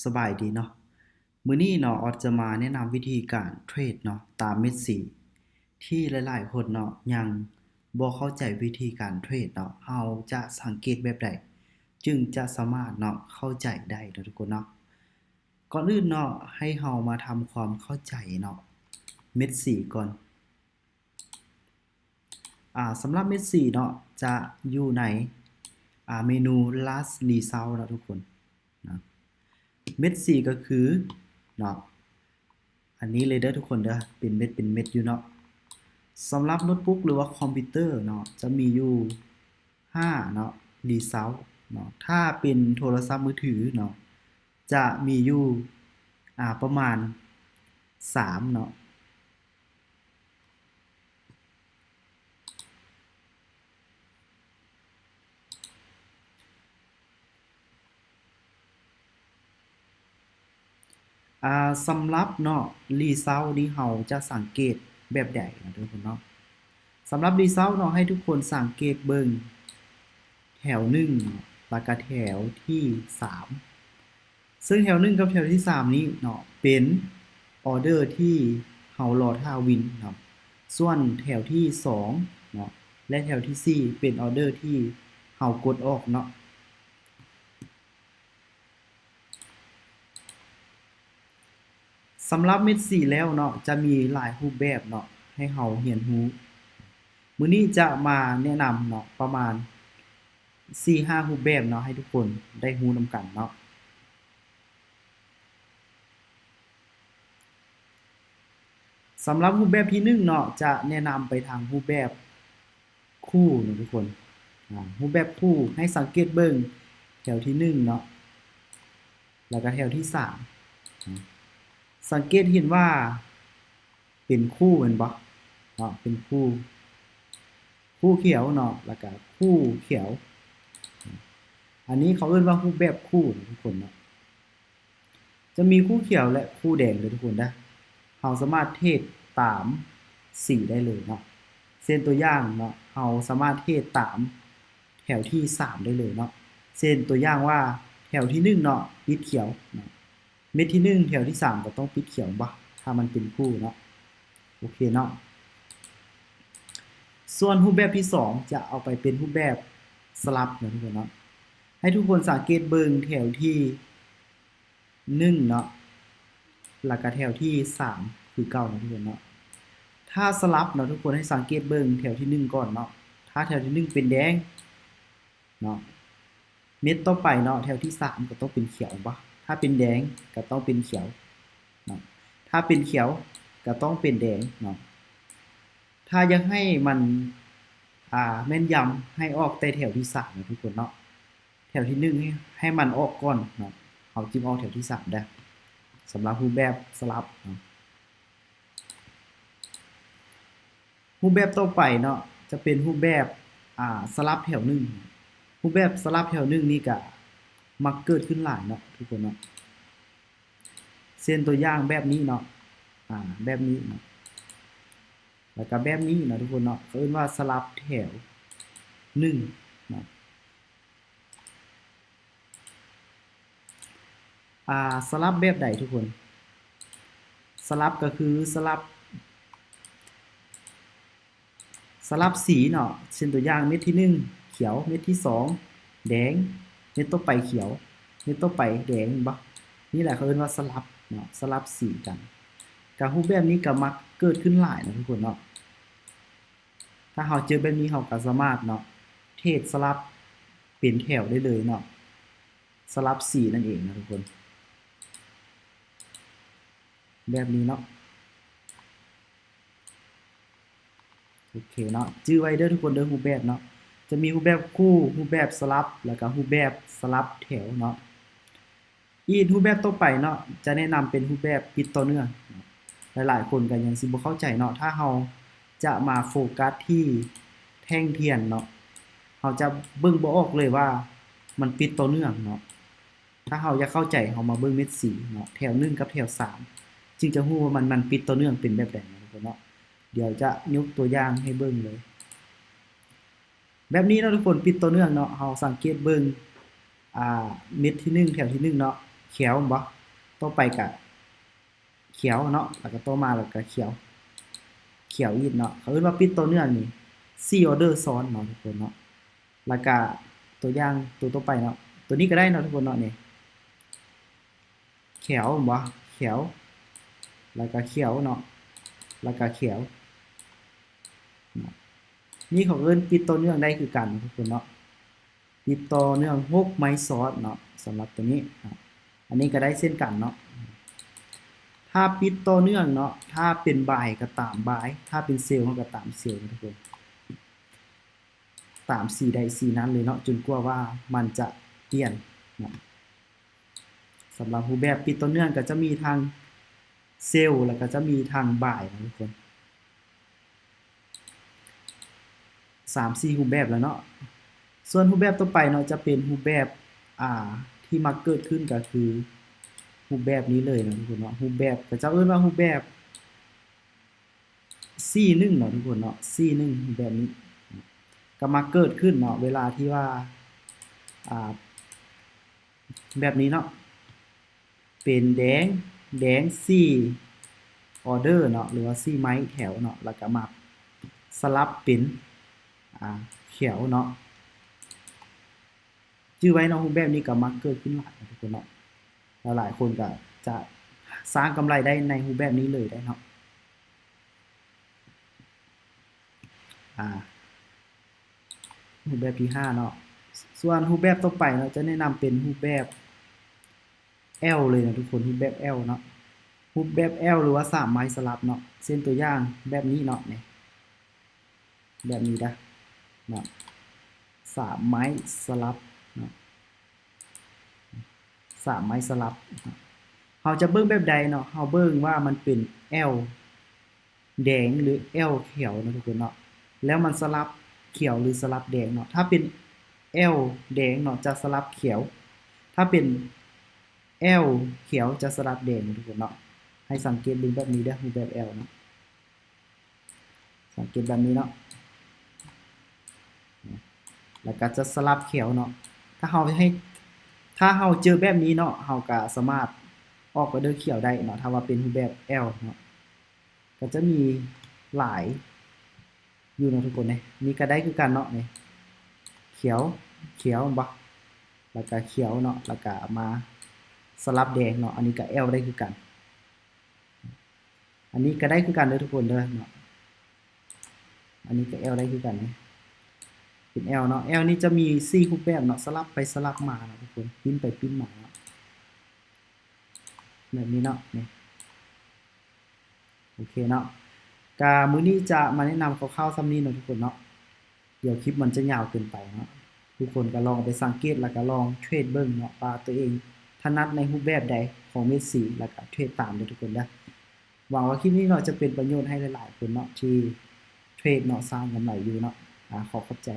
ສະບາຍດີເນາະ, ມື້ນີ້ເນາະ ອອດຈະມາແນະນຳວິທີການເທຣດເນາະ ຕາມເມັດສີ ທີ່ຫຼາຍໆຄົນເນາະ ຍັງບໍ່ເຂົ້າໃຈວິທີການເທຣດເນາະ, ເຮົາຈະສັງເກດແບບໃດ ຈຶ່ງຈະສາມາດເນາະ ເຂົ້າໃຈໄດ້ເນາະທຸກຄົນເນາະ. ກ່ອນອື່ນເນາະ ໃຫ້ເຮົາມາທຳຄວາມເຂົ້າໃຈເນາະ ເມັດສີກ່ອນ. ອ່າ ສຳລັບເມັດສີເນາະ ຈະຢູ່ໃນ ອ່າ ເມນູ Last Result ເນາະທຸກຄົນນະ. ເມັດສີກໍຄືເນາະ ອັນນີ້ເລີຍເດີທຸກຄົນເດີ, ເປັນເມັດ ເປັນເມັດຢູ່ເນາະ. ສຳລັບໂນ້ດບຸກ ຫຼືວ່າຄອມພິວເຕີເນາະ ຈະມີຢູ່ຫ້າເນາະ Result ເນາະ. ຖ້າເປັນໂທລະສັບມືຖືເນາະ ຈະມີຢູ່ ອ່າ ປະມານສາມເນາະ. ອ່າ ສຳລັບເນາະ Result ນີ້ເຮົາຈະສັງເກດແບບໃດເນາະທຸກຄົນເນາະ? ສຳລັບ Result ເນາະ ໃຫ້ທຸກຄົນສັງເກດເບິ່ງແຖວໜຶ່ງ ແລ້ວກະແຖວທີສາມ. ເຊິ່ງແຖວໜຶ່ງກັບແຖວທີສາມນີ້ເນາະ ເປັນອໍເດີທີ່ເຮົາລໍຖ້າວິນເນາະ, ສ່ວນແຖວທີສອງເນາະ ແລະ ແຖວທີສີ່ ເປັນອໍເດີທີ່ເຮົາກົດອອກເນາະ. ສຳລັບເມັດສີແລ້ວເນາະ ຈະມີຫຼາຍຮູບແບບເນາະ ໃຫ້ເຮົາຮຽນຮູ້. ມື້ນີ້ຈະມາແນະນຳເນາະ ປະມານສີ່ຫ້າຮູບແບບເນາະ ໃຫ້ທຸກຄົນໄດ້ຮູ້ນຳກັນເນາະ. ສຳລັບຮູບແບບທີໜຶ່ງເນາະ ຈະແນະນຳໄປທາງຮູບແບບຄູ່ເນາະທຸກຄົນ. ອາ ຮູບແບບຄູ່ ໃຫ້ສັງເກດເບິ່ງແຖວທີໜຶ່ງເນາະ ແລ້ວກະແຖວທີສາມ. ອາ ສັງເກດເຫັນວ່າ ເປັນຄູ່ແມ່ນບໍ່ເນາະ, ເປັນຄູ່ ຄູ່ຂຽວເນາະ ແລ້ວກະຄູ່ຂຽວ. ອັນນີ້ເຂົາເອີ້ນວ່າຮູບແບບຄູ່ເນາະທຸກຄົນເນາະ. ຈະມີຄູ່ຂຽວ ແລະ ຄູ່ແດງເດີທຸກຄົນເດີ. ເຮົາສາມາດເທຣດຕາມສີໄດ້ເລີຍເນາະ. ເຊັ່ນຕົວຢ່າງເນາະ ເຮົາສາມາດເທຣດຕາມແຖວທີສາມໄດ້ເລີຍເນາະ. ເຊັ່ນຕົວຢ່າງວ່າແຖວທີໜຶ່ງເນາະ ປິດຂຽວເນາະ. ເມັດທີໜຶ່ງແຖວທີສາມກໍຕ້ອງປິດຂຽວບໍ່ ຖ້າມັນເປັນຄູ່ເນາະ. ໂອເຄເນາະ. ສ່ວນຮູບແບບທີສອງ ຈະເອົາໄປເປັນຮູບແບສະຫຼັບເນາະທຸກຄົນເນາະ. ໃຫ້ທຸກຄົນສັງເກດເບິ່ງແຖວທີໜຶ່ງເນາະ ແລ້ວກະແຖວທີສາມຄືເກົ່າເນາະທຸກຄົນເນາະ. ຖ້າສະຫຼັບເນາະທຸກຄົນ ໃຫ້ສັງເກດເບິ່ງແຖວທີໜຶ່ງກ່ອນເນາະ. ຖ້າແຖວທີໜຶ່ງເປັນແດງ ເນາະ ເມັດຕໍ່ໄປເນາະ ແຖວທີສາມກໍຕ້ອງເປັນຂຽວແມ່ນບໍ່? ຖ້າເປັນແດງກໍຕ້ອງເປັນຂຽວເນາະ, ຖ້າເປັນຂຽວກໍຕ້ອງເປັນແດງເນາະ. ຖ້າຢາກໃຫ້ມັນ ອ່າ ແມ່ນຢຳ ໃຫ້ອອກແຕ່ແຖວທີສາມເນາະທຸກຄົນເນາະ. ແຖວທີໜຶ່ງໃຫ້ ໃຫ້ມັນອອກກ່ອນເນາະ ເຮົາຈຶ່ງອອກແຖວທີສາມໄດ້ ສຳລັບຮູບແບບສະຫຼັບເນາະ. ຮູບແບບຕໍ່ໄປເນາະ ຈະເປັນຮູບແບບ ອ່າ ສະຫຼັບແຖວໜຶ່ງ. ຮູບແບບສະຫຼັບແຖວໜຶ່ງນີ້ກະມັກເກີດຂຶ້ນຫຼາຍເນາະທຸກຄົນເນາະ. ເຊັ່ນຕົວຢ່າງແບບນີ້ເນາະ ອ່າ ແບບນີ້ເນາະ ແລ້ວກະແບບນີ້ເນາະທຸກຄົນເນາະ ເຂົາເອີ້ນວ່າສະຫຼັບແຖວໜຶ່ງເນາະ. ອ່າ ສະຫຼັບແບບໃດທຸກຄົນ? ສະຫຼັບກໍຄືສະຫຼັບ ສະຫຼັບສີເນາະ. ເຊັ່ນຕົວຢ່າງ ເມັດທີໜຶ່ງຂຽວ, ເມັດທີສອງແດງ, ເມັດຕໍ່ໄປຂຽວ, ເມັດຕໍ່ໄປແດງ ແມ່ນບໍ່? ນີ້ແຫຼະເຂົາເອີ້ນວ່າສະຫຼັບເນາະ, ສະຫຼັບສີກັນ. ກະຮູບແບບນີ້ກະມັກເກີດຂຶ້ນຫຼາຍເນາະທຸກຄົນເນາະ. ຖ້າເຮົາເຈີແບບນີ້ ເຮົາກໍສາມາດເນາະ ເທຣດສະຫຼັບເປັນແຖວໄດ້ເລີຍເນາະ, ສະຫຼັບສີນັ້ນເອງເນາະທຸກຄົນ. ແບບນີ້ເນາະ. ໂອເຄເນາະ, ຈື່ໄວ້ເດີທຸກຄົນເດີ ຮູບແບບເນາະ. ຈະມີຮູບແບບຄູ່, ຮູບແບບສະຫຼັບ ແລ້ວກໍຮູບແບບສະຫຼັບແຖວເນາະ. ອີກຮູບແບບຕໍ່ໄປເນາະ ຈະແນະນຳເປັນຮູບແບບປິດຕໍ່ເນື່ອງ. ຫຼາຍໆຄົນກໍຍັງຊິບໍ່ເຂົ້າໃຈເນາະ, ຖ້າເຮົາຈະມາໂຟກັສທີ່ແທ່ງທຽນເນາະ ເຮົາຈະເບິ່ງບໍ່ອອກເລີຍວ່າມັນປິດຕໍ່ເນື່ອງເນາະ. ຖ້າເຮົາຢາກເຂົ້າໃຈ ເຮົາມາເບິ່ງເມັດສີເນາະ ແຖວໜຶ່ງກັບແຖວສາມ ຈຶ່ງຈະຮູ້ວ່າມັນ ມັນປິດຕໍ່ເນື່ອງເປັນແບບໃດເນາະທຸກຄົນເນາະ. ດຽວຈະຍົກຕົວຢ່າງໃຫ້ເບິ່ງເລີຍ ແບບນີ້ເນາະທຸກຄົນ, ປິດຕໍ່ເນື່ອງເນາະ. ເຮົາສັງເກດເບິ່ງ ອ່າ ເມັດທີໜຶ່ງ ແຖວທີໜຶ່ງເນາະ, ຂຽວແມ່ນບໍ່? ຕໍ່ໄປກະຂຽວເນາະ ແລ້ວກະຕໍ່ມາແລ້ວກະຂຽວ ຂຽວອີກເນາະ ເຂົາເອີ້ນວ່າປິດຕໍ່ເນື່ອງນີ້ສີ່ອອເດີຊ້ອນເນາະທຸກຄົນເນາະ. ແລ້ວກະຕົວຢ່າງຕົວຕໍ່ໄປເນາະ ຕົວນີ້ກະໄດ້ເນາະທຸກຄົນເນາະ ນີ້ ແຂວແມ່ນບໍ່? ແຂວ ແລ້ວກະຂຽວເນາະ ແລ້ວກະຂຽວ ນີ້ເຂົາເອີ້ນປິດຕໍ່ເນື່ອງໄດ້ຄືກັນເນາະທຸກຄົນເນາະ ປິດຕໍ່ເນື່ອງຫົກໄມ້ຊ້ອນເນາະ ສຳລັບຕົວນີ້ເນາະ ອັນນີ້ກະໄດ້ເຊັ່ນກັນເນາະ. ຖ້າປິດຕໍ່ເນື່ອງເນາະ ຖ້າເປັນບາຍກະຕາມບາຍ ຖ້າເປັນເຊວເຮົາກະຕາມເຊວເນາະທຸກຄົນ ຕາມສີໃດສີນັ້ນເລີຍເນາະ ຈົນກວ່າວ່າມັນຈະປ່ຽນເນາະ. ສຳລັບຮູບແບບປິດຕໍ່ເນື່ອງກະຈະມີທັງເຊວ ແລ້ວກະຈະມີທັງບາຍເນາະທຸກຄົນ ສາມສີ່ຮູບແບບແລ້ວເນາະ. ສ່ວນຮູບແບບຕໍ່ໄປເນາະ ຈະເປັນຮູບແບບ ອ່າ ທີ່ມັກເກີດຂຶ້ນກະຄືຮູບແບບນີ້ເລີຍເນາະທຸກຄົນເນາະ ຮູບແບບ ເຂົາເຈົ້າເອີ້ນວ່າຮູບແບບ ສີ່ໜຶ່ງເນາະທຸກຄົນເນາະ ສີ່ໜຶ່ງແບບນີ້ກະມາເກີດຂຶ້ນເນາະ ເວລາທີ່ວ່າ ອ່າ ແບບນີ້ເນາະ ເປັນແດງ ແດງສີ່ອອເດີເນາະ ຫຼືວ່າສີ່ໄມ້ແຖວເນາະ ແລ້ວກະມາສະຫຼັບເປັນ ອ່າ ຂຽວເນາະ. ຈື່ໄວ້ເນາະ ຮູບແບບນີ້ກະມັກເກີດຂຶ້ນຫຼາຍເນາະທຸກຄົນເນາະ ແລ້ວຫຼາຍຄົນກະຈະສ້າງກຳໄລໄດ້ໃນຮູບແບບນີ້ເລີຍໄດ້ເນາະ. ອ່າ ຮູບແບບທີຫ້າເນາະ ສ່ວນຮູບແບບຕໍ່ໄປເນາະ ຈະແນະນຳເປັນຮູບແບບແອວເລີຍເນາະທຸກຄົນ ຮູບແບບແອວເນາະ ຮູບແບບແອວ ຫຼືວ່າສາມໄມ້ສະຫຼັບເນາະ ເຊັ່ນຕົວຢ່າງແບບນີ້ເນາະ ນີ້ ແບບນີ້ເດີເນາະ ສາມໄມ້ສະຫຼັບເນາະ ສາມໄມ້ສະຫຼັບເນາະ ເຮົາຈະເບິ່ງແບບໃດເນາະ ເຮົາເບິ່ງວ່າມັນເປັນແອວແດງ ຫຼືແອວຂຽວເນາະທຸກຄົນເນາະ ແລ້ວມັນສະຫຼັບຂຽວ ຫຼືສະຫຼັບແດງເນາະ ຖ້າເປັນແອວແດງເນາະ ຈະສະຫຼັບຂຽວ ຖ້າເປັນແອວຂຽວ ຈະສະຫຼັບແດງເນາະທຸກຄົນເນາະ ໃຫ້ສັງເກດເບິ່ງແບບນີ້ເດີ ຮູບແບບແອວເນາະ ສັງເກດແບບນີ້ເນາະ ແລ້ວກະຈະສະຫຼັບຂຽວເນາະ ຖ້າເຮົາໃຫ້ ຖ້າເຮົາເຈີແບບນີ້ເນາະ ເຮົາກະສາມາດອອກອອເດີຂຽວໄດ້ເນາະ ຖ້າວ່າເປັນຮູບແບບແອວເນາະ ກະຈະມີຫຼາຍຢູ່ເນາະທຸກຄົນເນາະ ນີ້ກະໄດ້ຄືກັນເນາະ ນີ້ ຂຽວ ຂຽວແມ່ນບໍ່? ແລ້ວກະຂຽວເນາະ ແລ້ວກະມາສະຫຼັບແດງເນາະ ອັນນີ້ກະແອວໄດ້ຄືກັນ ອັນນີ້ກະໄດ້ຄືກັນເດີທຸກຄົນເດີເນາະ ອັນນີ້ກະແອວໄດ້ຄືກັນ ເປັນແອວເນາະ ແອວນີ້ຈະມີສີ່ຮູບແບບເນາະ ສະຫຼັບໄປສະຫຼັບມາເນາະທຸກຄົນ ປິ່ນໄປປິ່ນມາເນາະ ແບບນີ້ເນາະ ນີ້ ໂອເຄເນາະ ກະມື້ນີ້ຈະມາແນະນຳຄ່າວໆສ່ຳນີ້ເນາະທຸກຄົນເນາະ ດຽວຄລິບມັນຈະຍາວເກີນໄປເນາະ ທຸກຄົນກະລອງໄປສັງເກດ ແລ້ວກະລອງເທຣດເບິ່ງເນາະ ວ່າໂຕເອງຖະໜັດໃນຮູບແບບໃດຂອງເມັດສີ ແລ້ວກະເທຣດຕາມເດີທຸກຄົນເດີ ຫວັງວ່າຄລິບນີ້ເນາະ ຈະເປັນປະໂຫຍດໃຫ້ຫຼາຍໆຄົນເນາະ ທີ່ເທຣດເນາະ ສ້າງກຳໄລຢູ່ເນາະ ອາ ຂໍຂອບໃຈ.